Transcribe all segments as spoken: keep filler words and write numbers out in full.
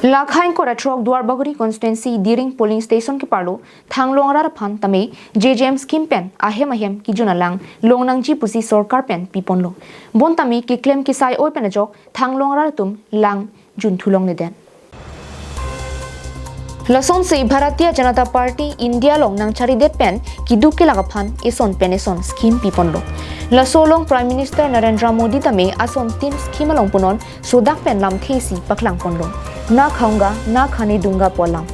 Lakha ingkoi ra throk Duarbagori constituency Diring polling station keparlo thanglong arat aphan tame J J M scheme pen ahem ahem kejun alang longnangji pusi sorkar pen piponlo. Bon tame keklem kesai oi pen ajok thanglong arat atum lang junthu longledet. Lasonsi Bharatiya Janata Party India along nangcharidet pen keduk kelak aphan eson pen eson scheme piponlo. Laso along Prime Minister Narendra Modi tame ason tin scheme along punon sodak pen lamthe isi paklangponlo. Na khaunga, na khane dunga pu alam.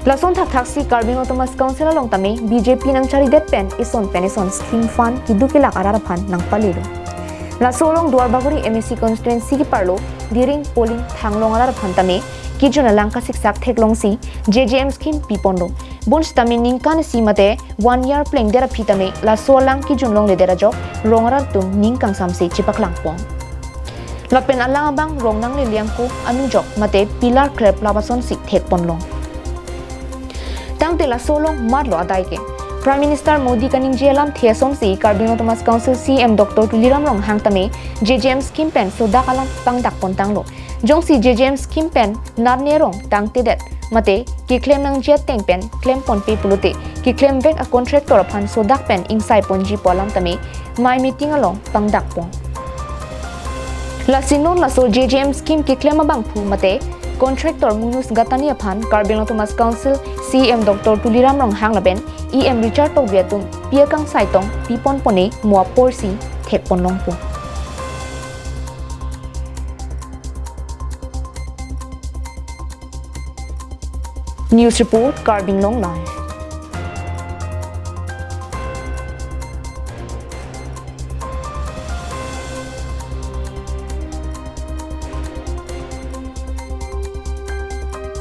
Lason thakthaksi Karbi Anglong Autonomous Council along tame B J P nangcharidet pen eson pen eson scheme fund keduk kelak arat aphan nangpalelo. Laso along Duarbagori M A C constituency keparlo Diring polling thanglong arat aphan tame kejun alang kasiksak theklongsi J J M scheme piponlo. Bon sitame ningkan isi mate one year plengdet aphi tame laso alang kejun longledet ajok rong arat atum ning kangsamse chepaklangpon. Lapen alang abang rong nanglele angko anujok mate pillar krep lapuson si thekponlong. Tangte laso along matlo adai ke. Prime Minister Modi kaningje alamthe asonsi Karbi Anglong Autonomous Council C E M Doctor Tuliram Ronghang tame J J M scheme pen sodak alam pangdakpontanglo. Jongsi J J M scheme pen narne rong tangtedet mate keklem nangji ateng pen klemponpe pulote keklemvek a contractor aphan sodak pen ingsaiponji pu alam tame mei meeting along pangdakpon. Lasi non laso J J M scheme keklem abangphu mate contractor Munus Gatani aphan Karbi Anglong Autonomous Council C E M Doctor Tuliram Ronghang lapen E M Richard Tokbi atum pi akangsai tong piponpone mo aporsi thekponlongpo. News report, Karbi Anglong Live.